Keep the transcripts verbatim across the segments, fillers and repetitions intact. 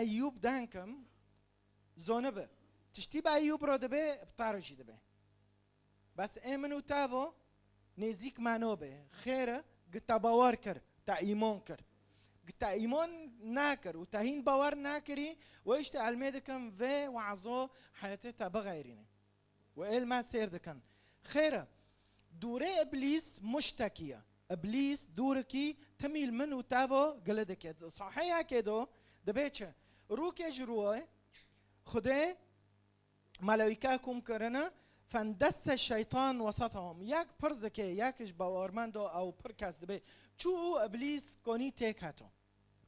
Eyûb denkim, zonibi. Tiştî bi Eyûb re dibe, bi te re jî dibe. Bes ê min û te vo nêzîk me nobe. Xêre, gi te bawer kir, te îmon kir. Gi te îmon nakir û te hîn bawer nakirî, we îşte elmê dikim vê wezo heyetê te bixeyrîne. Û êl me sêr dikin. Xêre, dûrê Îblîs muştekî ye. Îblîs dûrikî timîl min û te vo gili dike. Di saheyekê do dibe çi? Rûkê ji rûyê Xwedê melewîka kom kirine, fendesse şeytan wesatahum. Yek pirs dike, yek ji bawermendo ew pir kes dibe. Çû û Îblîs konî têk heto.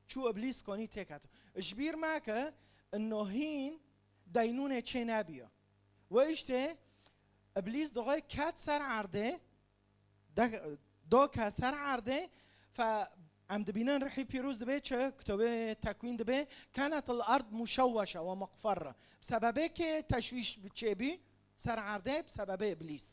Çû Îblîs konî têk heto. Ji bîr meke, ino hîn deynûnê çê nebiyo. We îşte Îblîs doxê ket ser erdê, de-, doka ser erdê, fe em dibînin Rihî Pîroz dibe çi? Kitobê Tekwîn dibe, "Kenet el erd muşewweşe ve muqferre." Bi sebebê kê teşwîş bi çê bî ser erdê? Bi sebebê Îblîs.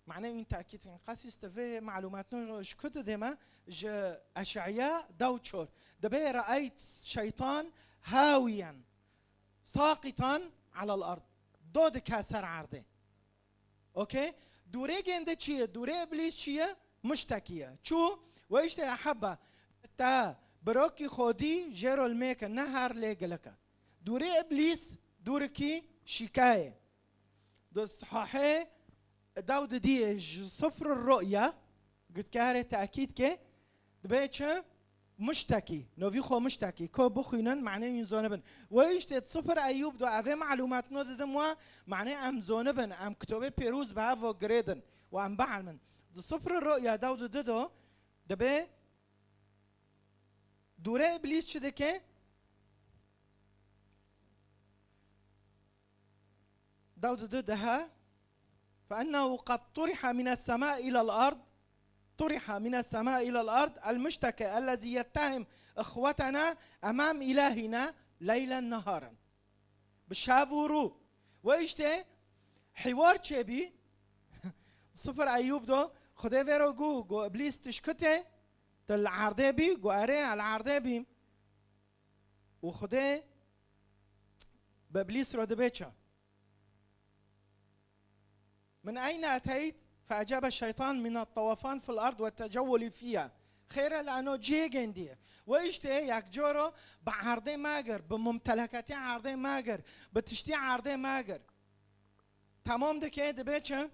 Mane wîn tekîd kin. Qasî stivê malûmatno ji ku didê me? Ji Eş'eya dew çor. Dibe, "Re'eyt şeytan hawiyen saqitan alel erd." Do dike ser erdê. Okey? Dûrê gênde çi ye? Dûrê Îblîs çi ye? Muştekî ye. Çû, we îşte ehebbe, te birokî xwe dî jê re lmêke, ne her lê gilike. Dûrê Îblîs dûrikî şîkayê. Di sahê dew didiyê ji sifr ru'ya, gotkarê tekîd ke, dibe çi? Muştekî. Novî xwe muştekî. Ko bixwînin, manê wîn zonibin. We îşte di sifir Eyûb do evê malûmatno didim we, manê em zonibin, em kitobê pêroz bi hev ve girêdin. We em bielmin. Di sifir ru'ya dew didi do, dibe dûrê Îblîs çi dike? Dawud diha, "فإنه قد طرح من السماء إلى الأرض، طرح من السماء إلى الأرض المشتكي الذي يتهم إخوتنا أمام إلهنا ليلا نهارا." Bi şev û rû. We îşte hîwar çêbî. Sifir Eyûb do, Xwedê vê re got, got, "Îblîs tu ji ku tê? Tu li erdê bî?" Got, "Erê, li erdê bîm." Û Xwedê bi Îblîs re dibe çi? "من أين أتيت؟" فأجاب الشيطان: "من الطوفان في الأرض والتجول فيها." Xêre, li eno cihê gêndî ye. We îşte yek coro bi erdê me gir, bi mumteleketê erdê me gir, bi tiştî erdê me gir. Temam dike, dibe çi?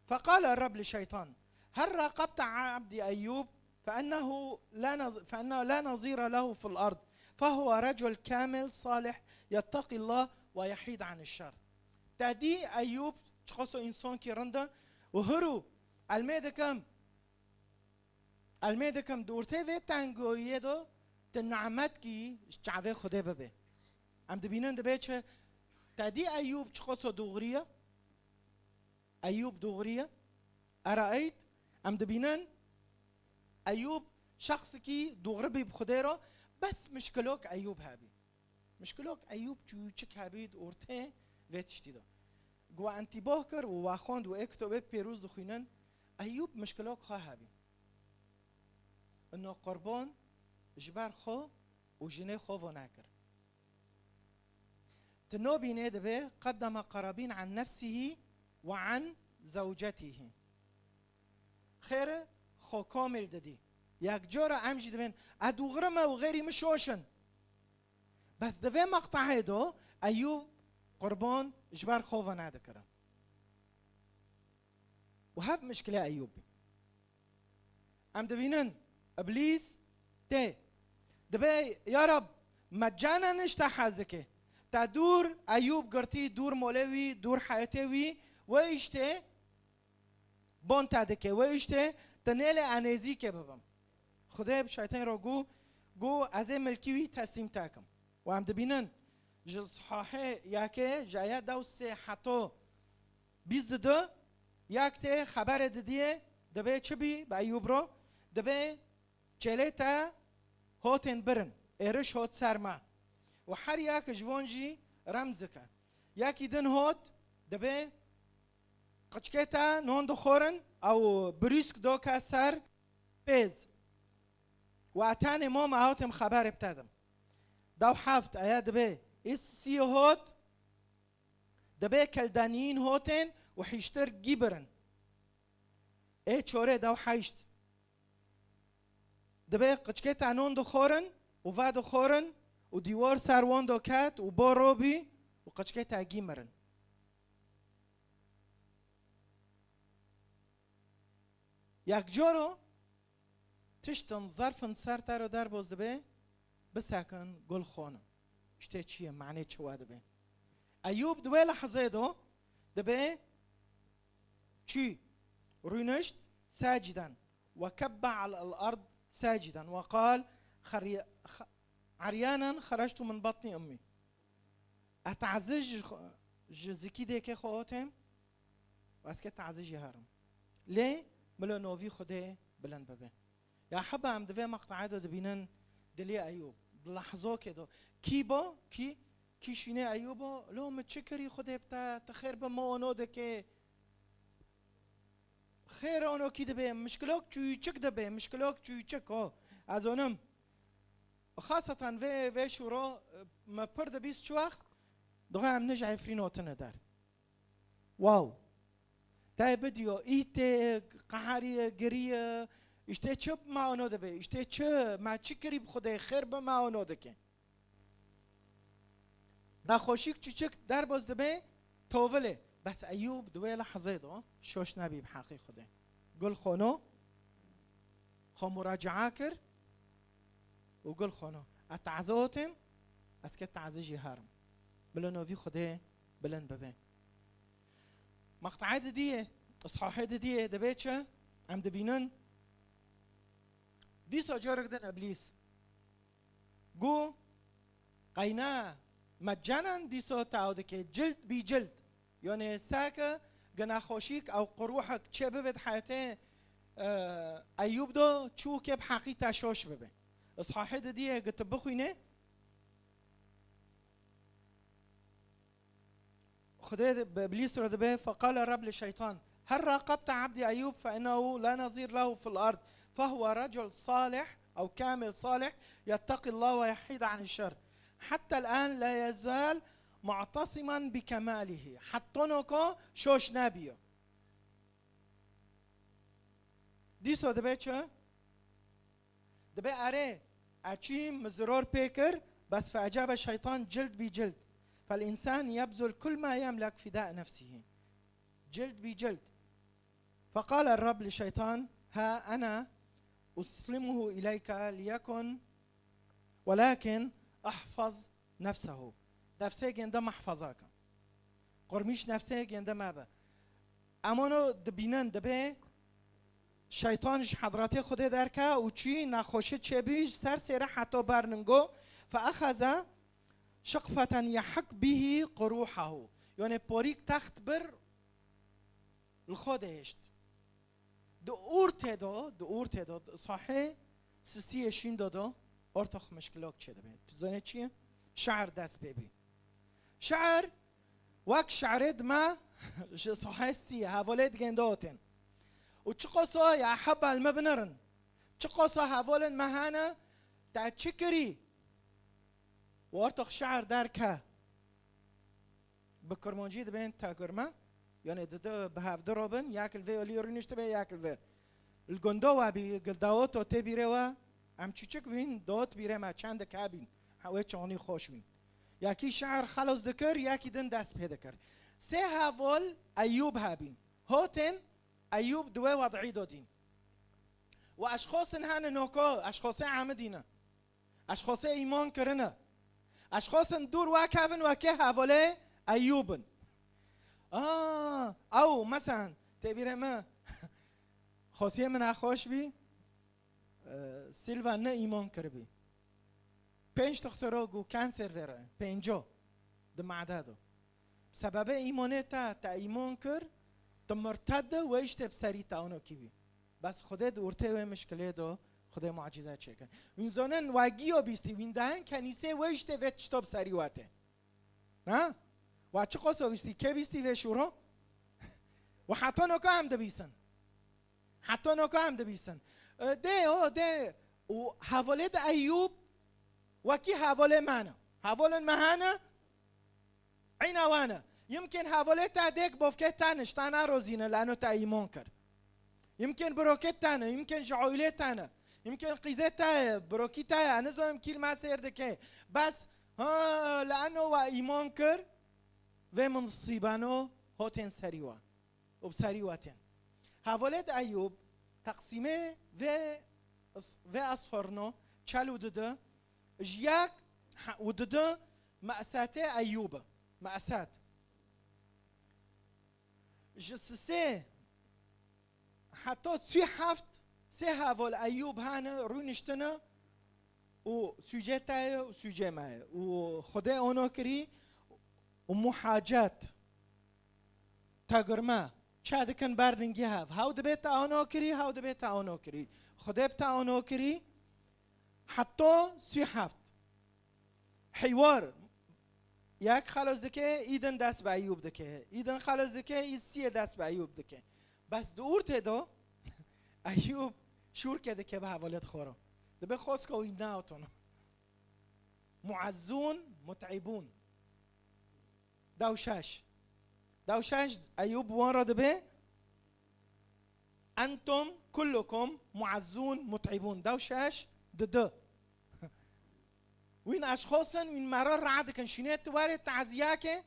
"فقال الرب للشيطان: هل راقبت عبدي أيوب؟ فإنه لا نظ-، فإنه لا نظير له في الأرض، فهو رجل كامل صالح يتقي الله ويحيد عن الشر." Te dî Eyûb çiqaso însankî rind e û hiro, elmê dikim, elmê dikim di ortê vê tengoyiyê de tu nimetkî ji çavê Xwedê bibe. Em dibînin dibe çi? Te dî Eyûb çiqaso doğrî ye? Eyûb doğrî ye. Eraeyt, em dibînin Eyûb şexsikî doğrî bî bi Xwedê re, bes mişkilok Eyûb hebî. Mişkilok Eyûb çûçik hebî di ortê vê tiştî de. Gu entîbah kir û waxwend û ê kitobê pêroz dixwînin, Eyûb mişkilok xwe hebî. Ino qurban ji ber xwe û jinê xwe vo nekir. Ti nobînê dibe, "قدم قرابين عن نفسه وعن زوجته." Xêre xwe komil didî. Yek cora em jî dibên, "E dûxirime û xêrî min şoşin." Bes di vê meqtehê de Eyûb qurban ji ber xwe ve nedikirin. Û hev mişkilê Eyûb bî. Em dibînin, Îblîs tê. Dibe, "Ya Rab, me canen ji te hez dike." Te dûr Eyûb girtî, dûr molê wî, dûr heyetê wî, we îşte bon te dike, we îşte te nêle ez nêzîkê bibim. Xwedê bi şeytên re got, got, "Ez ê milkî wî teslîm te kim." Û em dibînin, ji sihahê yekê, ji aya dew sê heto bîst û du, yek tê xeberê didiyê, dibê çi bî bi Eyûb re? Dibê çêlê te hotên birin, êriş hot ser me. Û her yek ji von jî remzik e. Yekî din hot, dibê qiçkê te non dixorin, ew birîsk doke ser pêz. Û etenê mom, ew tim xeberê bi te dim. Dew heft, eya dibe, îsî hot, dibe Keldaniyîn hotên û hiştir gî birin. Ê çorê dew heşt. Dibe qiçkê te non dixorin û va dixorin û dîwor ser wan do ket û bo robî û qiçkê te gî mirin. Yek coro tiştin zerfin ser te ro derboz dibe, bisekin gul xonu. Îşte çi ye, manê çi we dibe. Eyûb di wê lehzê do dibe çi? Rûnişt seciden ve kebbe alel erd seciden ve qal xerî-, x-, eryanen xereçtu min batnî ummî. Ez tazî ji xwe, ji zikî dêkê xwe hotêm û ez ke tazî jî herim. Lê milo novî Xwedê bilind bibe. Ya heba em di vê meqtaê de dibînin dilê Eyûb, di lehzokê de. Kî bo? Kî, kî şînê Eyûb o? Lo min çi kirî Xwedê bi te, tu xêr bi min ono dike. Xêr ono kî dibe, mişkilok çûçik dibe, mişkilok çûçik o. Ez onim. Xaseten vê, vê şûro, me pir dibîst çi wext, dixwe em nij Efrîn hotine der. Wow. Te bidiyo, îtê, qeheriye, giriye, îşte çi ma ono dibe, îşte çi, ma çi kirî bi Xwedê, xêr bi ma ono dike. Nexweşîk çûçik derboz dibe, tovilê. Bes Eyûb di wê lehzê de şoş nebî bi heqî Xwedê. Gul xono, xwe muracae kir û gul xono. Ez tazî hotêm, ez ke tazî jî herim. Bilo novî Xwedê bilind bibe. Meqtaê didiyê, îshahê didiyê, dibe çi? Em dibînin. Dîsa carek din Îblîs. Got, qeyna meccanen dîsa te ew dike, cild bî cild. Yanê seke gi nexweşîk ew quruhek çê bibe di heyetê, e, Eyûb do, çûkê bi heqî te şoş bibe. Îshahê didiyê gi tu bixwînê, Xwedê bi Îblîs re dibe, فقال الرب للشيطان هل راقبت عبدي أيوب فإنه لا نظير له في الأرض فهو رجل صالح أو كامل صالح يتقي الله ويحيد عن الشر حتى الآن لا يزال معتصما بكماله. Heta noko şoş nebiyo. Dîsa dibe çi? Dibe erê, eçî min ziror pê kir, bes فأجاب الشيطان جلد بجلد. فالإنسان يبذل كل ما يملك فداء نفسه. جلد بجلد. فقال الرب للشيطان ها أنا أسلمه إليك ليكن ولكن احفظ نفسه. Nefsê gênde mehfeza ke. Qurmîş nefsê gênde mebe. Em ono dibînin, dibe şeytan ji hedratê Xwedê derke û çû nexweşî çêbû ji ser sêre heta ber ningo. فأخذ شقفة يحك به قروحه. Yanê porîk text bir li xwe dihişt. Di ortê de, di ortê de, di îshahê sisiyê şîn de de, ortox mişkilok çêdibe. Tu zanî çi ye? Şe'r dest pê bî. Şe'r wek şe'rê dime ji îshahê sisiyê, hevalê digên de otin. Û çiqas o ya heba li me binirin. Çiqas o hevalên me hene, te çi kirî? Û ortox şe'r derke. Bi kurmancî dibên tegurme, yanê di du bi hev du robin, yek li vê alî rûniştibe, yek li vê. Li gunda we bî, gil dawot o tê bîrê we, em çûçik bîn, dawot bîrê me çendek hebîn, ha wê çanî xweş bîn. Yekî şe'r xelos dikir, yekî din dest pê dikir. Sê heval Eyûb hebîn. Hotên Eyûb di wê wed'î de dîn. Û eşxosin hene noko, eşxosê Amidî ne. Eşxosê îman kirine. Eşxosin dûr wek hevin wekê hevalê Eyûb in. Aa, ew, meselan, tê bîrê me, xosiyê min nexweş bî, e, Silva ne îman kiribî. Pênc dixtiro got kanser vêre, pênco di made do. Sebebê îmanê te, te îman kir, tu mirted de, wê îşte bi serî te onokî bî. Bes Xwedê di ortê wê mişkilê de, Xwedê mucîze çêkir. Wîn zonin, we giyo bîstî, wîn dehên kenîsê wê îşte vê tişto bi serî we tê. Ha? We çi qoso bîstî, kê bîstî vê şûro? We heta noka em dibîsin. Heta noka em dibîsin. E, dê, o, dê. Û hevalê de Eyûb, Wekî hevalê me ne. Hevalên me hene, eyna wan e. Yimkên hevalê te dêk bovkê te ne, ji te narozîne, lano te îman kir. Yimkên birokê te ne, yimkên ji oylê te ne. Yimkên qîzê te ye, birokî te ye, ez nizanim kî li me sêr dike. Bes, ha, lano we îman kir, vê minsîbano hotên serî we. Û bi serî we tên. Hevalêt Eyûb, teqsîmê vê, vê esferno, çel û dudu, ji yek he-, û dudu me'setê Eyûb e. Me'set. Ji sisê heta sî heft, sê heval Eyûb hene, rûniştine û sûcê te ye û sûcê me ye. Û Xwedê ono kirî û muhacet. Tegirme, çe dikin ber ningî hev. Hew dibê te ano kirî, hew dibê te ano kirî. Xwedê bi te ano kirî, heta sî heft. Hîwar, yek xelos dike, îdin dest bi Eyûb dike. Îdin xelos dike, î siyê dest bi Eyûb dike. Bes di ortê de, Eyûb şûrke dike bi hevalêt xwe re. Dibe xoska wî naotin. Muezzûn, mut'ibûn. Dew şeş. Dew şeş, Eyûb wan re dibe, "Entum kullukum muezzûn mut'ibûn." Dew şeş, di du. Wîn eşxos in, wîn me re radikin. Şînê tu werê taziyeke,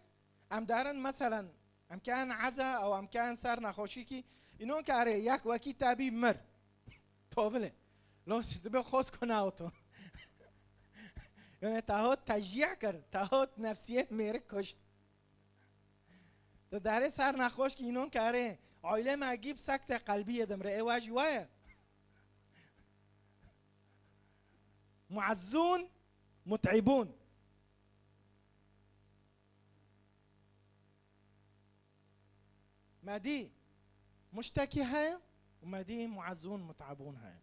em derin, meselen, em kerin eza, ew em kerin ser nexweşîkî, înon karê yek wekî te bî mir. Tovile. Lo dibe xosko naoto. Yani te hot teşcî kir, te hot nefsiyê mêrik kuşt. Te derê ser nexweşkî înon karê, aile me gîb sekte qelbiyê dimre, ê we jî waye. Muezzûn, mut'ibûn. Me dî muştekî heye û me dî muezzûn, mut'ibûn heye.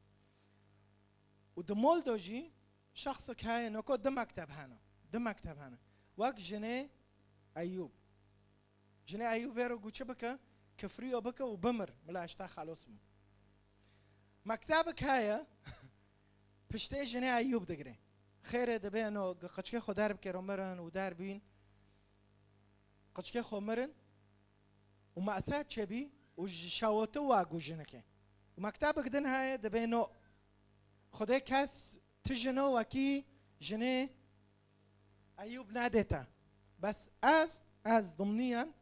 Û di mol de jî şexsek heye, noko du mekteb hene. Du mekteb hene. Wek jinê Eyûb. Jinê Eyûb vê re got çi bike? Kifriyo bike û bimir. Mila ez te xelos bim. Mektebek heye, piştê jinê Eyûb digire. Xêrê dibe no gi qiçkê xwe derbike ro mirin û derbîn. Qiçkê xwe mirin û me'set çêbî û ji şewitî wa got jinike. Û mektebek din heye dibe no Xwedê kes ti jino wekî jinê Eyûb nedê te. Bes ez, ez dimniyen,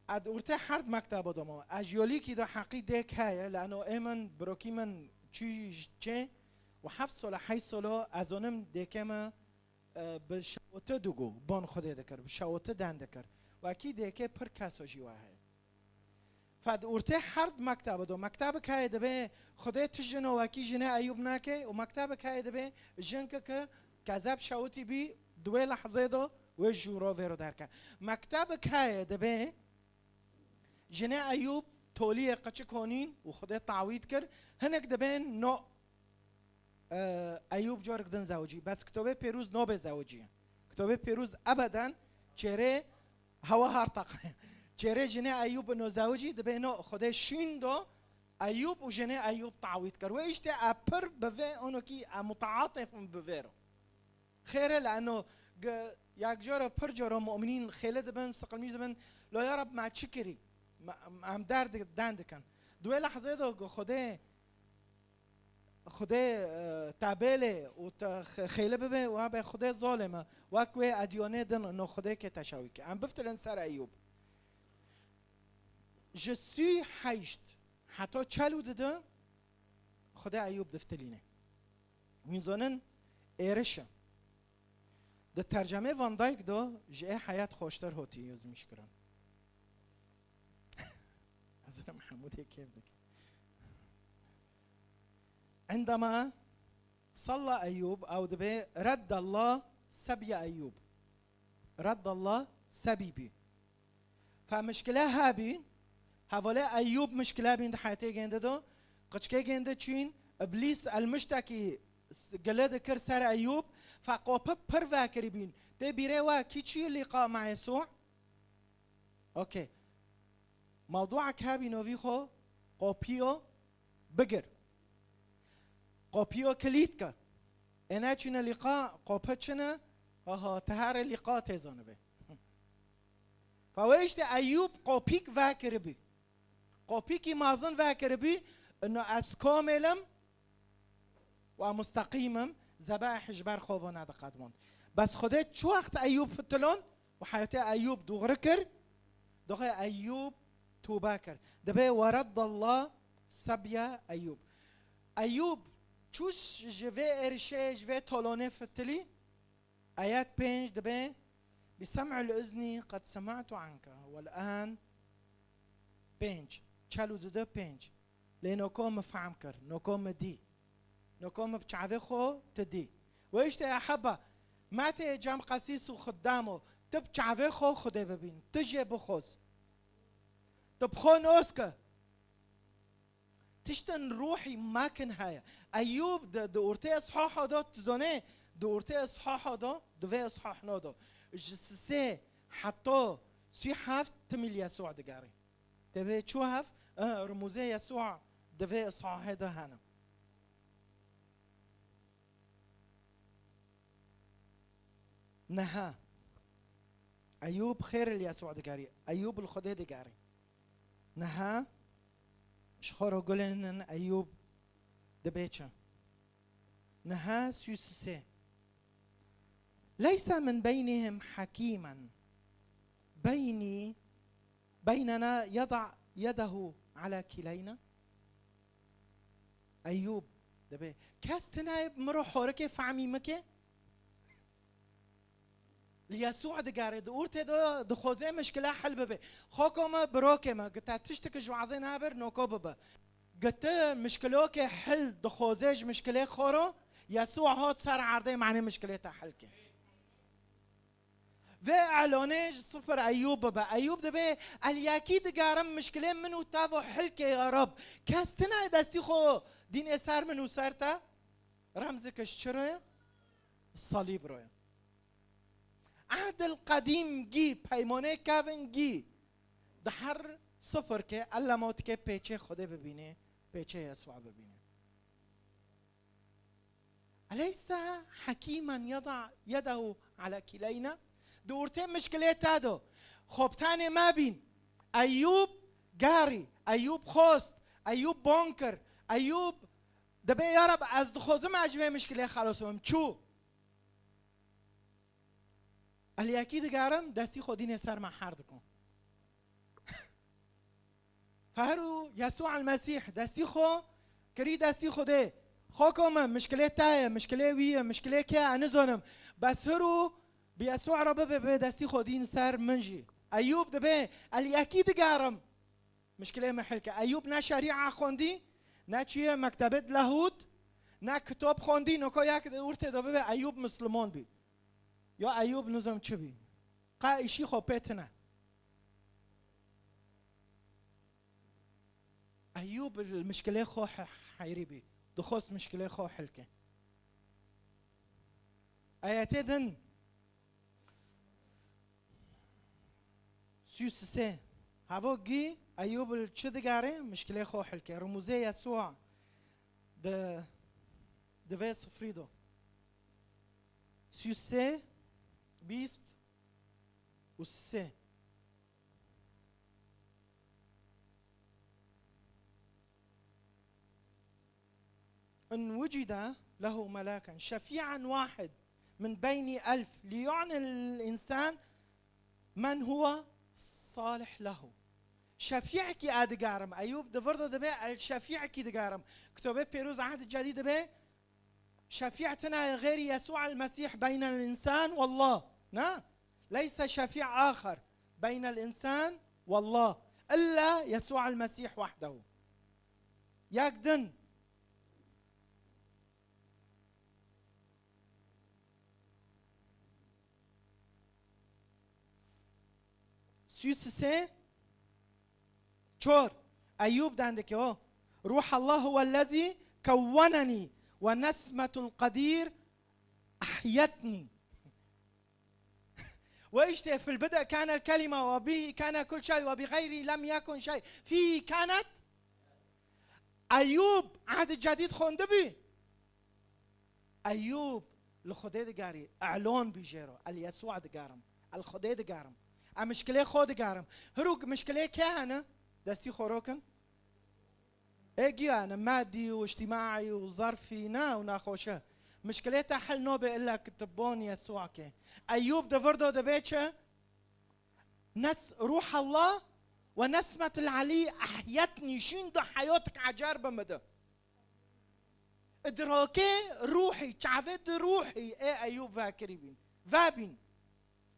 ez di ortê her di mekteba de me. Ez jiyolîkî de heqî dêk heye, leno ê min, birokî min çû çê û heft solo, heşt solo, ez zonim dêkê me, e, bi şewitî digo, ban Xwedê dikir, bi şewitî den dikir. Wekî dêkê pir keso jî wa heye. Fe di ortê her di mekteba de. Mektebek heye dibe Xwedê ti jino wekî jinê Eyûb nake û mektebek heye dibe jinkeke kezeb şewitî bî di wê lehzê de wê jûro vêro derke. Mektebek heye dibe jinê Eyûb toliyê qiçik honîn û Xwedê tawît kir. Hinek dibên no, e, Eyûb corek din zewicî. Bes kitobê pêrûz nobe zewicî. Kitobê pêrûz ebeden çêrê hewa har taqe. Çêrê jinê Eyûb ino zewicî dibe no Xwedê şûn do Eyûb û jinê Eyûb tawît kir. Wê îşte e pir bi vê onokî e mutaatîf in bi vê re. Xêre le eno ge-, yek cara pir cara mu'minîn xêle dibin, siqilmîş dibin, lo ya Reb me çi kirî? Me, em derd den dikin. Di wê lehzê de ku Xwedê Xwedê, e, te bêlê û te xe-, xêle bibe, wa be Xwedê zolê me. Wek wê ediyonê din no Xwedê kê te şawî ke. Em biftilin ser Eyûb. Ji sî heşt heta çel û didu Xwedê Eyûb diftilîne. Wîn zonin êriş e. Di tercemê Van Dijk de ji ê heyet xweştir hotî yozmîş kirin. Hezra Mehmûdê kêf dike. عندما صلى أيوب, ew dibê رد الله سبي أيوب. رد الله سبي bî. Fe mişkile hebî, hevalê Eyûb mişkile bîn di heyetê gêndi do. Qiçkê gêndi çîn, Îblîs elmiştekî gile dikir ser Eyûb, fe qopi pir vekirî bîn. Tê bîrê we kî çî lîqa me Yesû? Okey. Mewduek hebî novî xwe qopiyo bigir. Qopiyo kilît ke. Ê neçûne lîqa, qopî çi ne? Aha, te here lîqa tê zanibê. Fa wê îşte Eyûb qopîk vekiribî. Qopîkî mezin vekiribî, ino ez komêl im û ez musteqîm im, zebeih ji ber xwe ve nediqedimon. Bes Xwedê çi wext Eyûb fitilon û heyatê Eyûb dûxri kir, doxê Eyûb tûbe kir. Dibê wereddallah sebye Eyûb. Eyûb çû ji vê êrişê, ji vê tolonê fitilî, Ayet pênc dibê, "Bi sem'il uzni qed sem'tu anke, wel an." Pênc, çel û dide pênc. Lê noko min fehm kir, noko min dî. Noko min bi çavê xwe tu dî. Wê îşte ya heba, me tê cem qesîs û xiddamo, tu bi çavê xwe Xwedê bibîn, tu jê bixoz. Tu bi xwe noz ke. Tiştên ruhî mekin heye. Eyûb di, di ortê ishaha de, tu zanê, di ortê ishaha de, di vê ishahna de, ji sisê heta sî heft timî li Yesû digerî. Tevê çû hev, eh, rumûzê Yesû di vê ishahê de hene. Niha. Eyûb xêr li Yesû digerî. Eyûb li Xwedê digerî. Niha ji xwe re gulênin Eyûb dibê çi? Niha sî û sê. Leysa min beynihim hekîmen. Beynî, beynena yeda yedehu ala kileyna. Eyûb dibê. Kes tine ye bi min re horikê fehmî mike? Li Yesû digere, di ortê de dixwaze mişkile hel bibe. Xoko me, birokê me, gite tiştiki ji wazê nabir, noko bibe. Gite mişkilokê hel dixwaze ji mişkilê xwe re, Yesû hat ser erdê, manê mişkilê te hel ke. Vê elonê ji sifir Eyûb bibe. Eyûb dibê, "El yekî digerim mişkilê min û te ve hel ke ya Rab." Kes tine destî xwe dînê ser min û ser te. Remzeke ji çi re ye? Salîb re ye. Ehdil qedîm gî, peymanê kevin gî. Di her sifir ke, ella ma dike pêçê Xwedê bibîne, pêçê Yesûa bibîne. Eleysa hekîmen yeda yedehu ala kileyna? Di ortê mişkilê te de, xwe bi tenê mebîn. Eyûb gerî, Eyûb xwest, Eyûb bang kir, Eyûb dibê, "Ya Reb, ez dixwazim ez ji vê mişkilê xelos bim." Çû. Eliyekî digerim, destî xwe dînê ser me her dikim. Ferû Yesû el Mesîh destî xwe kirî destî Xwedê. Xoko min, mişkilê te ye, mişkilê wî ye, mişkilê kê ye, ez nizanim. Bes hirû bi Yesû re bibe, bê destî xwe dîn ser min jî. Eyûb dibê, eliyekî digerim. Mişkilê me hil ke. Eyûb ne şerîa xwendî, ne çûye mektebê dilehût, ne kitap xwendî, noko yek ortê de bibe Eyûb Misliman bî. Ya Eyûb nizam çi bî. Qe îşî xwe pê tine. Eyûb li mişkilê xwe he-, heyrî bî. Dixwest mişkilê xwe hil ke. Ayetê din. Sî û sê. Havo gî Eyûb li çi digere? Mişkilê xwe hil ke. Rumûzê Yesûa di, di vê sifrî do. Sî û sê, bîst û sê. إن وجد له ملاكا شفيعا واحد من بين ألف ليعلن الإنسان من هو صالح له. Şefîekî ez digerim. Eyûb di vir de dibê, el şefîekî digerim. Kitobê Pêroz Ehd Cedîd dibê, şefî tine ye xêrî Yesû el Mesîh beynel însan wallah. Na? Leyse şefî axer beynel însan wallah. Îlla Yesû el Mesîh wahdehu. Yek din. Sî û sê, çor. Eyûb dendike o. Ruhallah huwellezî kewwenenî ve nesmetul qedîr ehyetnî. وإشتي في البدء كان الكلمة وبه كان كل شيء وبغيره لم يكن شيء فيه كانت. Eyûb Ehdî Cedîd xwendibî. Eyûb li Xwedê digerî, elon bî jê re, el Yesû digerim, el Xwedê digerim. Em mişkilê xwe digerim. Hirûk mişkilê kê hene? Destî xwe rokin. Ê giya ne madî û îctîmaî û zerfî ne û naxweşe. Mişkilê te hel nobe illa ki tu bon Yesûa ke. Eyûb di vir de dibe çi? Nes-, Ruh Allah ve nesmetul Alî ehyetnî, şîn de heyotik ecer bi min de. Idrakê ruhî, çavê di ruhî ê Eyûb vekirî bîn. Vebîn.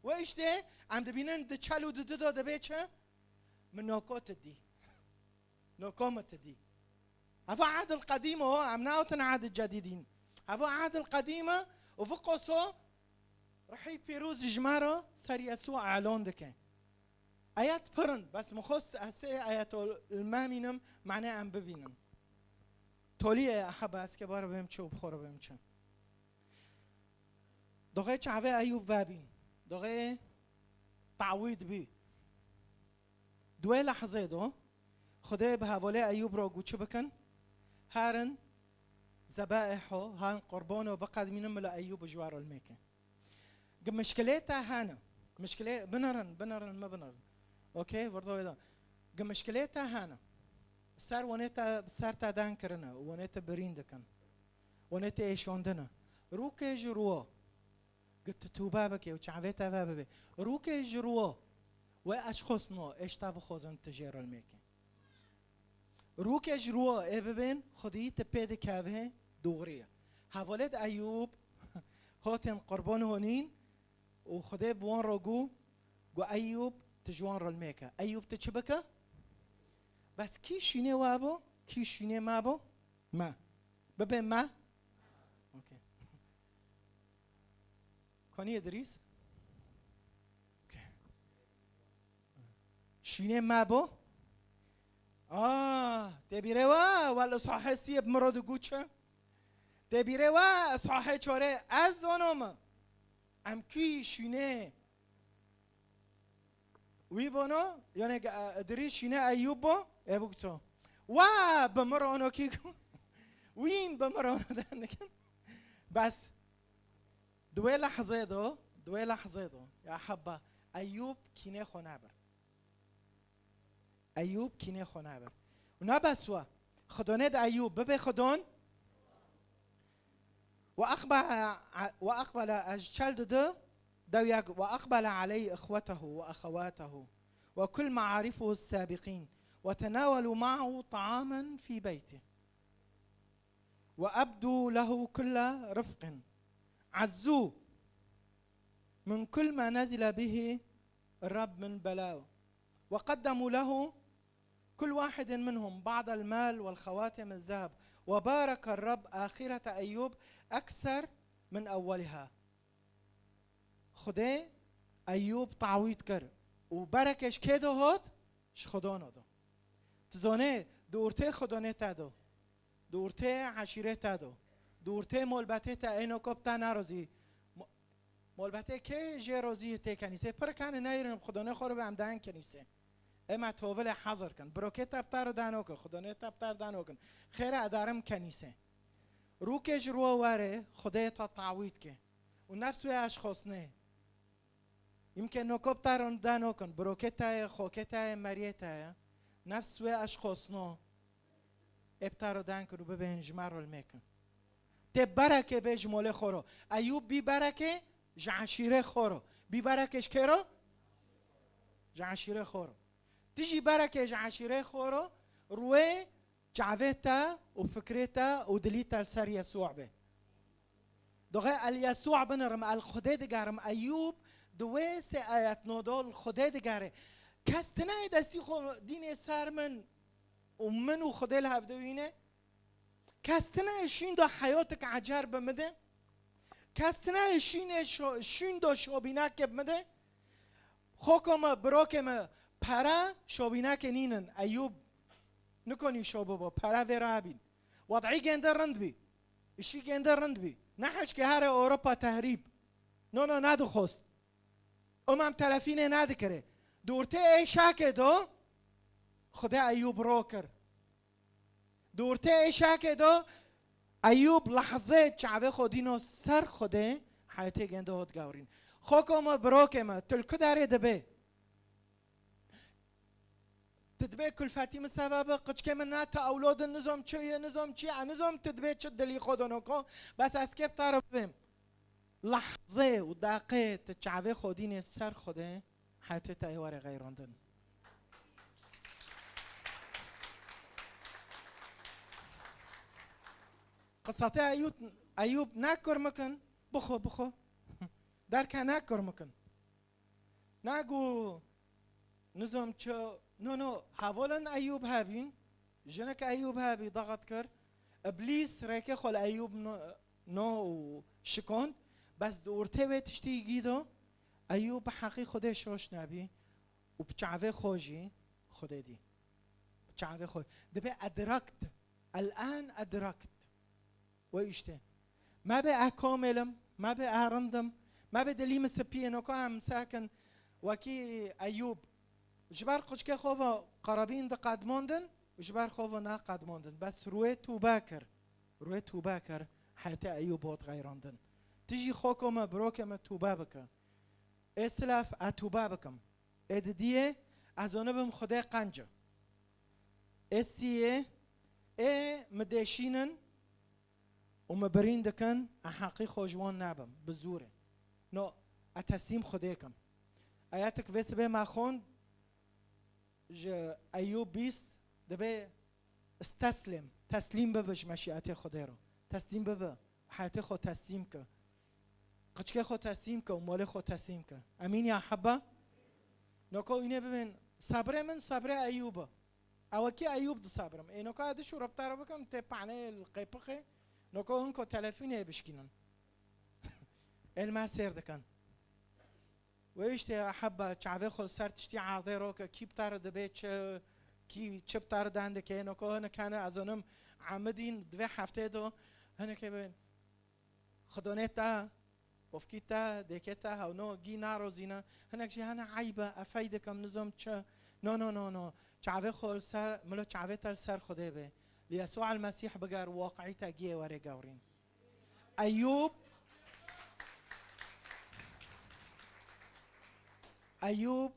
Ve işte em dibînin di çel û di du de dibe çi? Min noko tu dî. Noko min tu dî. Heva ehdil qedîm o, em naotin ehdil cedîdîn. Heva ehdil qedîm e û vi qoso Ruhî Pîroz ji me re ser Yesû elon dike. Ayet pir in, bes min xwest ez sê ayet li me mînim, mane em bibînin. Tolî ye, eheba ez ke bare bêm çi û bi xwe re bêm çi. Doxê çavê Eyûb vebîn. Doxê tawîd bî. Di wê lehzê de Xwedê bi hevalê Eyûb re got çi bikin? Herin zebaîho, herin qurbono biqedimînin bila Eyûb ji we re lmêke. Gi mişkilê te hene. Mişkilê, binirin, binirin, me binirin. Okey, virdo wê de. Gi mişkilê te hene. Ser wanê te, ser te dan kirine, wanê te birîn dikin. Wanê te êşandine. Rûkê ji rû. Gi tu tûbe bike û çavê te ve bibe. Rûkê ji rû. Wê eşxosno, êşta bixwazin tu jê re lmêke. Rûkê ji rû ê bibên, xwedî tu pê dikevê, doğru ye. Hevalêt Eyûb, hotên qurban honîn û Xwedê bi wan re got, got, Eyûb, tu ji wan re lmêke. Eyûb, tu çi bike? Bes kî şûnê we bo, kî şûnê me bo? Me. Bibe me? Okey. Konî Idrîs? Okey. Şûnê me bo? Ah, tê bîrê we, wel sahê siyê bi min re digot çi? Tê bîrê we, sahê çarê ez zano me. Em kî şûnê wî bono, yani, e, Idrîs şîne Eyûb bo, e, bû to. Wa bi min re ono kî ku? Wîn bi min re ono danikin. Bes, di wê lehzê de, di wê lehzê de, ya heba, Eyûb kînê xwe nebir. Eyûb kînê xwe nebir. Û ne bes we. Xidonê de Eyûb bibe xidon. وأقبل ع-، وأقبل، ez çel didu, dewyek, وأقبل عليه إخوته وأخواته وكل معارفه السابقين وتناولوا معه طعاما في بيته وأبدوا له كل رفق، عزوه من كل ما نزل به الرب من بلاء، وقدموا له كل واحد منهم بعض المال والخواتم الذهب، وبارك الرب آخرة أيوب أكثر من أولها. Xwedê Eyûb tawîd kir û berekê ji kê de hot? Ji Xwedano de. Tu zanê, di ortê Xwedonê te de, di ortê eşîrê te de, di ortê molbetê te, êno ku bi te nerozî. Mo-, molbetê kê jê rozî tê kenîsê? Pir kane neyrin bi Xwedonê xwe re be em dayin kenîsê. Ema tovilê hezir kin. Birokê te bi te re dano kin. Xwedonê te bi te re dano kin. Xêre edarim kenîsê. Rûkê ji rû were, Xwedê te tawîd ke. Û nefs wê eşxosnê. Yimkê nokop te re dano kin. Birokê te ye, xokê te ye, meriyê te ye. Nefs wê eşxosno. Ê bi te re dan kin û bibên ji me re lmê kin. Tê berekê bê ji molê xwe re. Eyûb bî berekê ji eşîrê xwe re. Bî berekê ji kê re? Ji eşîrê xwe re. Tu jî berekê ji eşîrê xwe re, rûyê çavê te û fikrê te û dilî te li ser Yesû be. Doxê el Yesû binirim, el Xwedê digerim, Eyûb di wê sê ayetno de li Xwedê digere. Kes tine yê destî xwe dînê ser min û min û Xwedê li hevdewîne. Kes tine yê şîn de heyotik ecer bi min de. Kes tine yê şînê şo-, şîn de şobînekê bi min de. Xoko me, birokê me, pere şobînekê nînin. Eyûb nikonî şo bibo, pere vê re hebîn. Wed'î gênde rind bî. Îşî gênde rind bî. Nehişkê here Ewropa tehrîb. No, no, nedixwest. Umem telefînê nedikirê. Di ortê êşakê do, Xwedê Eyûb ro kir. Di ortê êşakê do, Eyûb lehzê çavê xwe dîno ser Xwedê, heyatê gende hot gawrîn. Xoko me, birokê me, tu li ku derê dibê? Tu dibê kulfetî min seba bi, qiçkê min ne, tu ewlod in, nizom çi ye, nizom çi ye, nizom tu dibê çi dilî xwe donoko, bes ez kê bi te re bibêm. Lehzê û deqê tu çavê xwe dînê ser Xwedê, heyatê te ê were xeyrandin. Qisatê Eyûb, Eyûb ne kurmikin, bixwe, bixwe. Derke ne kurmikin. Nagu, nizam çi, no, no, hevalên Eyûb hebîn, jinik Eyûb hebî, daxet kir. Îblîs rêkê xwe li Eyûb no, no û şikand, bes di ortê wê tiştî gî do, Eyûb bi heqî Xwedê şaş nebî û bi çavê xwe jî Xwedê dî. Bi çavê xwe. Dibê edrekt. El-an edrekt. Wê îştê. Me bê e komêl im, me bê e rind im, me bê dilî min spî ye, noka em sakin wekî Eyûb. Ji ber quçkê xwe ve qerebîn diqedmandin û ji ber xwe ve neqedmandin. Bes rûyê tûbe kir. Rûyê tûbe kir, heyatê Eyûb hot xeyrandin. Tu jî xoko me, birokê me tûbe bike. Ê silaf, e tûbe bikim. Ê didiyê, ez ê nibim Xwedê qenc e. Ê siyê, ê mi dêşînin û mi birîn dikin, e heqî xwe ji wan nabim, bi zûrê. No, e teslîm Xwedê kim. Eyatik vê sibê me xwend, ji Eyûb bîst, dibê isteslim, teslîm bibe ji meşîetê Xwedê re. Teslîm bibe, heyatê xwe teslîm ke. Qiçkê xwe teslîm ke û malê xwe teslîm ke. Emîn ya hebbe? Noko înê bibên, sebrê min sebrê Eyûb e. Ewekî Eyûb disebirim. Ê noka ez dişû rebtara bikim, tê paneyê li qeypixê. Noko hinko telefînê bişkînin. Ê li me sêr dikin. Wê îştê hebbe çavê xwe li ser tiştî erdê roke, kî bi te re dibê çi, kî çi bi te re den dike, noko hinek hene, ez onim emidîn di vê heftê do, hinekê bên xidonê te, ofkî te, dêkê te, hewno gî narozîne, hinek jî hene eyb e, efey dikim, nizom çi, no, no, no, no, çavê xwe li ser, milo çavê te li ser Xwedê bê, li Yesû el Mesîh biger, waqî te giyê were gewrîn. Eyûb, Eyûb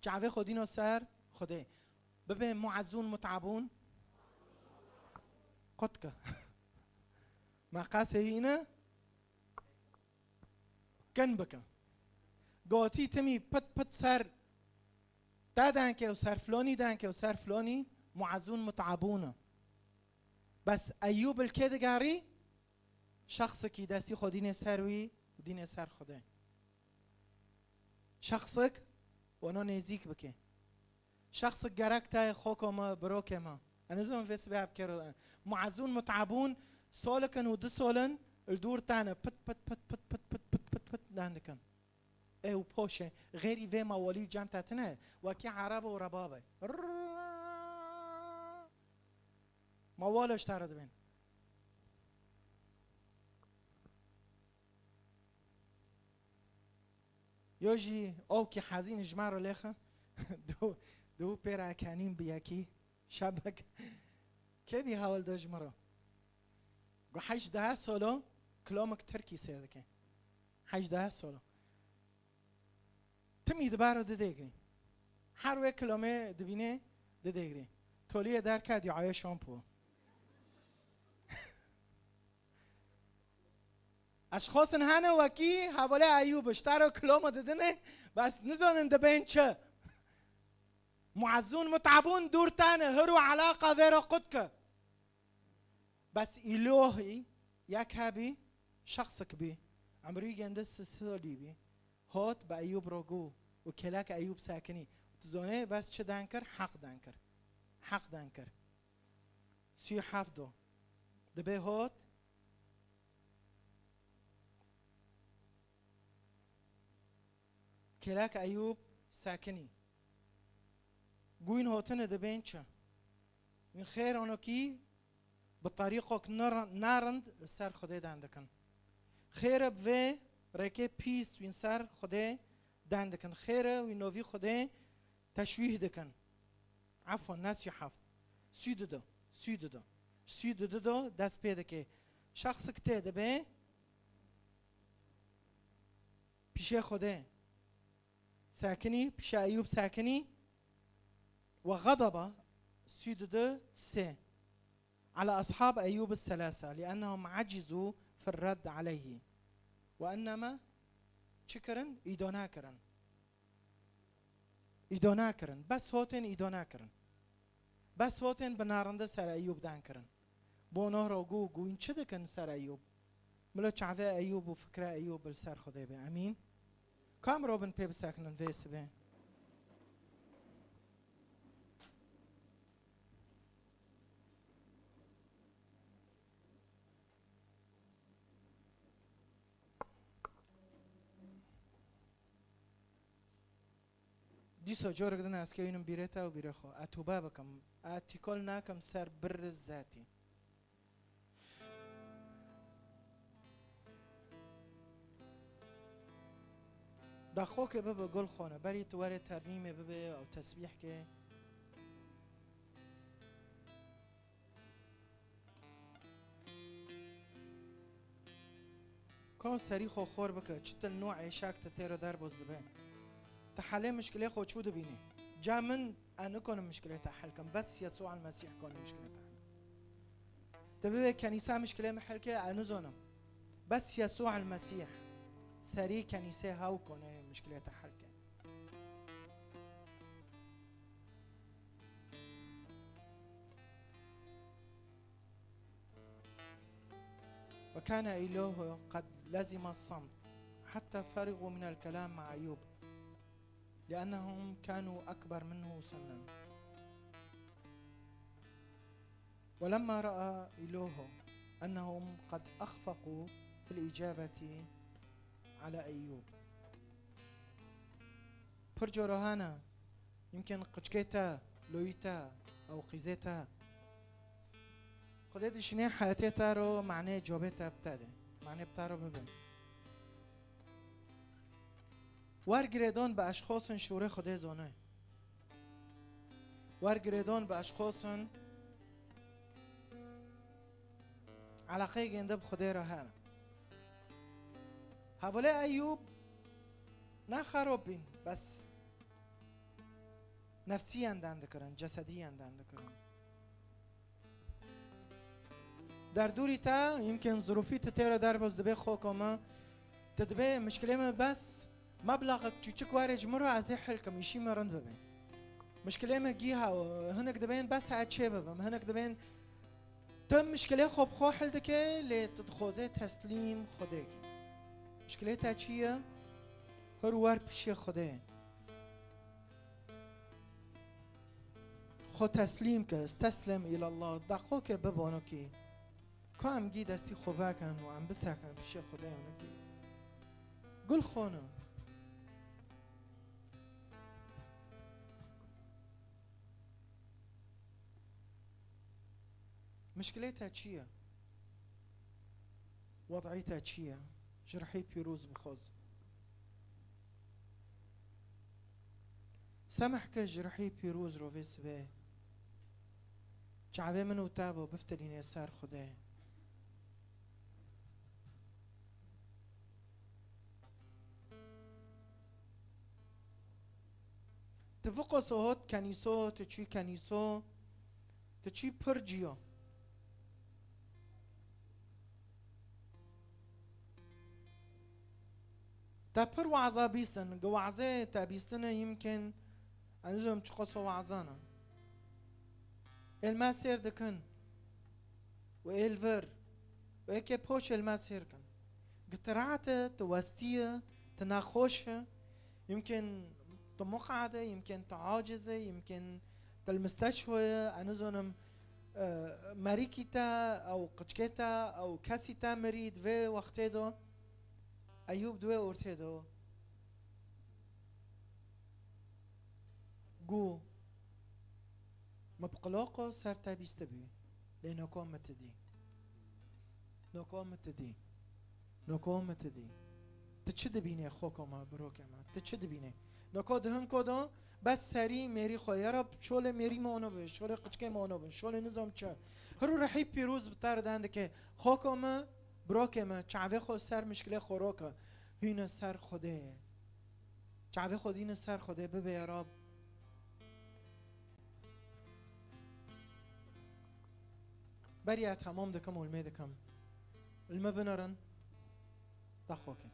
çavê xwe dîno ser Xwedê. Bibê muezzûn mutabûn. Qut ke. Meqasê hîne. Kin bike. Gotî timî pit pit ser te denke û ser flonî denke û ser flonî muezzûn mutabûn e. Bes Eyûb li kê digerî? Şexsikî destî xwe dînê ser wî û dînê ser Xwedê. Şexsik weno nêzîk bike. Şexsik gerek te ye, xoko me, birokê me. Ez nizanim vê sibê ev kê re. Muezzûn mutabûn solikin û du solin li dûr te ne. Pit, pit, pit, pit, pit, pit, pit, pit, pit, den dikin. Ê û poşe, xêrî vê mawalî cem te tine, wekî erebe û rebabe. Rrrr. Mawalo ji te re dibên. Yo jî ewkî hezîn ji me re lêxe. Du, du pêra kenîn bi yekî. Şebek. Kê bî hewl do ji min re? Got, hejdeh solo kilomik tirkî sêr dike. Hejdeh solo. Timî dibaro didêgrî. Her wê kilomê dibînê didêgrî. Toliyê derke dîayê şampo. Eşxosin hene wekî hevalê Eyûb, ji te re kiloma didine, bes nizanin dibên çi. Muezzûn mutabûn dûr tane, hir û elaqa vê re qut ke. Bes îlohî yek hebî, şexsik bî, emrî gende si solî bî, hot bi Eyûb re got û kêlek Eyûb sekinî. Tu zonê bes çi den kir? Heq den kir. Heq den kir. Sî û heft do. Dibê hot. Kêlek Eyûb sekinî. Gu wîn hotine dibên çi? Wîn xêr onokî bi terîqok nir-, nerind li ser Xwedê den dikin. Xêre bi vê rêkê pîs wîn ser Xwedê den dikin. Xêre wî novî Xwedê teşwîh dikin. Efwan, ne sî heft. Sî dido. Sî dido. Sî û du do dest pê dike. Şexsik tê dibe pişê Xwedê sekinî, pişa Eyûb sekinî. Ve xedeba sî û du sê ala ashab Eyûb selasa, liennehum acizû fir-redd aleyhî. Ve innema çi kirin? Îdona kirin. Îdona kirin. Bes hotên îdona kirin. Bes hotên bi narinde ser Eyûb dan kirin. Bo noh ro gû, gû hîn çi dikin ser Eyûb? Milo çavê Eyûb û fikra Eyûb li ser Xwedê be. Emîn. Kam robin pê bisekinin vê sibê? Dîsa corek din ez kewînim bîrê te û bîrê xwe. Ez tûbe bikim. Ez tîkol nakim ser birr zetî. Daxokê bibe gul xone. Berî tu werê ternîmê bibe ew tesbîh ke. Ka serî xwe xor bike, çi til nû êşak te têro derboz dibe. Te helê mişkilê xwe çû dibînî? Ca min, ez nikonim mişkilê te hel kim. Bes Yesûa Mesîh kone mişkilê te hel. Te bibê kenîsa mişkilê min hel ke, ez nizonim. Bes Yesûa Mesîh serî kenîsê hew kone mişkilê te hel ke. وكان إلهه قد لزم الصمت حتى فرغوا من الكلام مع أيوب، لأنهم كانوا أكبر منه سنا. ولما رأى إلهه أنهم قد أخفقوا في الإجابة على أيوب. Pir cora hene, yimkin qiçkê te, loyî te, ew qîzê te. Xwedê dişinê heyetê te ro manê cobê te bi te de, manê bi te ro bibin. Wer girêdon bi eşxosin şûrê Xwedê zone. Wer girêdon bi eşxosin eleqeyê gênde bi Xwedê re hene. Hevalê Eyûb ne xerop bîn, bes nefsiyen dan dikirin, cesediyen dan dikirin. Derdûrî te, yimkin zirûfî tu têro derboz dibê xo koma, tu dibê mişkilê me bes, meblaxek çûçik were ji min re ez ê hil kim, îşî me rind bibe. Mişkilê me gîha, hinek dibên bes ez çê bibim, hinek dibên tu mişkilê xwe bi xwe hil dike, lê tu dixwazê teslîm Xwedê ke. Mişkilê te çi ye? Hir wer pişê Xwedê. Xwe teslîm ke, isteslem îlallah, daxo ke bibonokî. Ka em gî destî xwe vekin û em bisekin pişê Xwedê onokî. Gul xone. Mişkilê te çi ye? Wed'î te çi ye? Ji rihî pîroz bixwaz. Semeh ke ji rihî pîroz ro vê sibê. Çavê min û te bo biftilîne ser Xwedê. Tu viqoso hot kenîso, tu çû kenîso, tu çû pir ciyo. Te pir waza bîstin, gi wazê te bîstine yimkin, ez nizom çiqoso wazana. Êl me sêr dikin û êl vir û êkê poş êl me sêr kin. Gi tu rahat e, tu westî ye, tu nexweş e, yimkin tu muqad e, yimkin tu aciz e, yimkin tu li misteşfo ye, ez nizonim, e, merîkî te, ew qiçkê te, ew kesî te mirî di vê wextê de, Eyûb di wê ortê de. Got, min bi qilaqo ser te bîstibû, lê noko min ti dî. Noko min ti dî. Noko min ti dî. Tu çi dibînê xoko me, birokê me? Tu çi dibînê? Noko di hin ko de bes serî mêrî xwe ya Reb, şolê mêrî me ono be, şolê qiçkê me ono be, şolê nizam çi. Hiro Rihî Pîroz bi te re deng dike. Xoko me, birokê me, çavê xwe ser mişkilê xwe roke. Hîne ser Xwedê. Çavê xwe dîne ser Xwedê, bibe ya Rab. Beriya temam dikim û li me dikim. Li me binerin. Daxoke.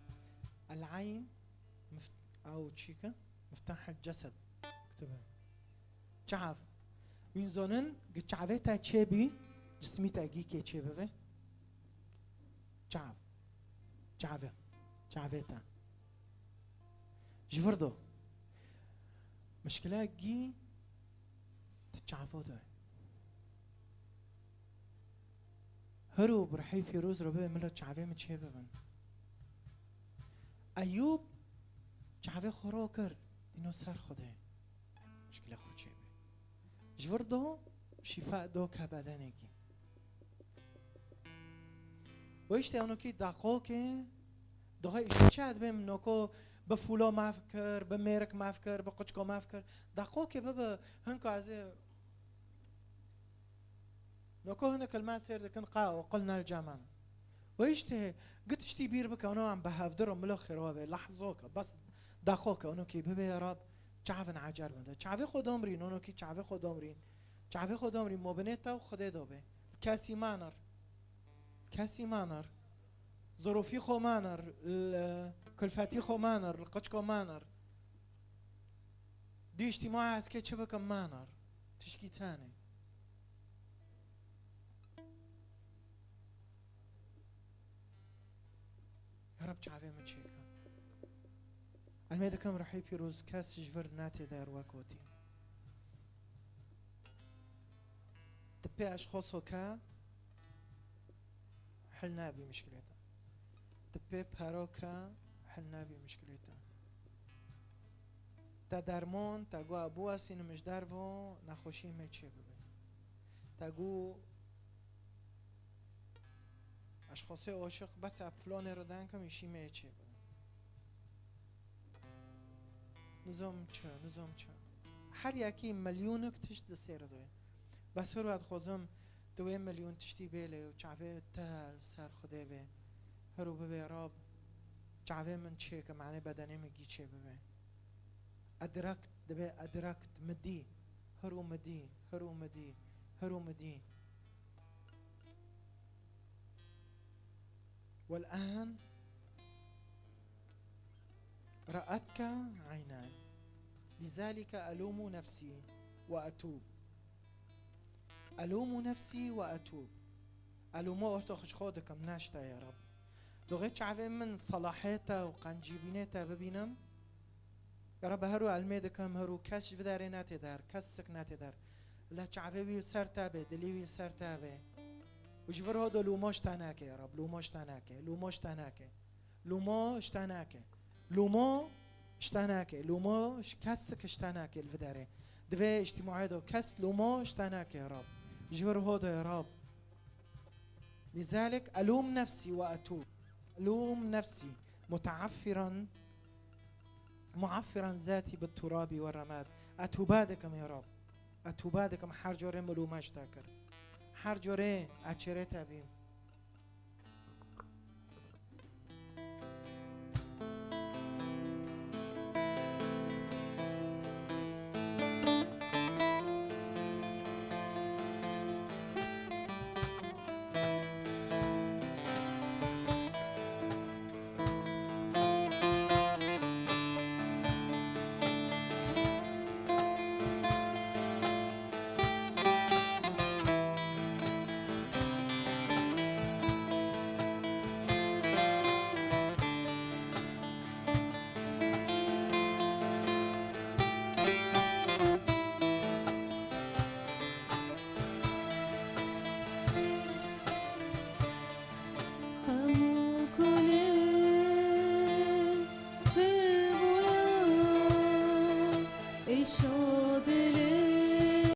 El-eyn, mif-, ew çîke? Miftahil cesed. Kitêbe. Çav. Wîn zonin, gi çavê te çêbî, cismî te gî kê çêbibe. Çav. Çavê. Çavê te. Ji vir do. Mişkila gî di çavo de. Hiro bi Rihî Pîroz re bibe, mila çavê min çêbibin. Eyûb çavê xwe ro kir, dîno ser Xwedê. Mişkilê xwe çêbe. Ji vir do, şîfa do ke bedenekî. Û îşte onokî daqokê, doğa îşte çi dibê min noko bi fûlo maf kir, bi mêrik maf kir, bi quçko maf kir. Daqokê bibe, hinko ez ê Noko hinek li me sêr dikin, qa û qulna li caman. Û îşte, gi tiştî bîr bike, ono em bi hevdir û milo xêrwa be, lahzoke, bes daqoke, onokî bibe ya Rab, çavin ecer binde. Çavê xwe domrîn, onokî çavê xwe domrîn. Çavê xwe domrîn, mobinê te û Xwedê dobe. Kesî manir. Kesî manir. Zirofî xwe manir, li kulfetî xwe manir, li qiçko manir. Dî îştîma ez kê çi bikim manir. Tişkî tenê. Ya Rab çavê min çêke. Elmê dikim Rihî Pîroz kes ji vir netê der wek gotî. Tipê eşxoso ke hil nabî mişkilê te. Tipê paro ke hil nabî mişkilê te. Te dermon, te got biwesînim ji dervo, nexweşiyê me çê bibe. Te got eşxosê oşiq bes e, pilonê re denkim, îşî me çê bibe. Nizam çi, nizam çi. Her yekî milyonuk tişt di sêr de ye. Bes hiro ez dixwazim tu wê milyon tiştî bêlê û çavê te li ser Xwedê be. Hiro bibe Rab, çavê min çêke, manê bedenê min gî çê bibe. Edrak dibe, edrak mi dî. Hiro mi dî, hiro mi dî, hiro mi dî. والآن رأتك عيناي، لذلك ألوم نفسي وأتوب. ألوم نفسي وأتوب. Elûmo orta xwe ji xwe dikim, naşta ya Rab. Doxê çavê min selahê te û qencîbînê te bibînim. Ya Rab, her û elmê dikim, her û kes ji vê derê nate der, kes sik nate der. Bila çavê wî li ser te be, dilê wî li ser te be. Û ji vir hodo lûmo ji te nake, ya Rab, lûmo ji te nake, lûmo ji te nake. Lûmo ji te nake. Lûmo ji te nake. Lûmo ji kes sik ji te nake li vê derê. Di vê îctîmaê de kes lûmo ji te nake, ya Rab. Ji vir hodo, ya Rab. لذلك ألوم نفسي وأتوب. ألوم نفسي متعفرا، معفرا ذاتي بالتراب والرماد. Ez tûba dikim ya Rab. Ez tûba dikim her corê milûma ji te kir. Her corê ez çêrê te bîm. Hemû kulên pir bûya, êşo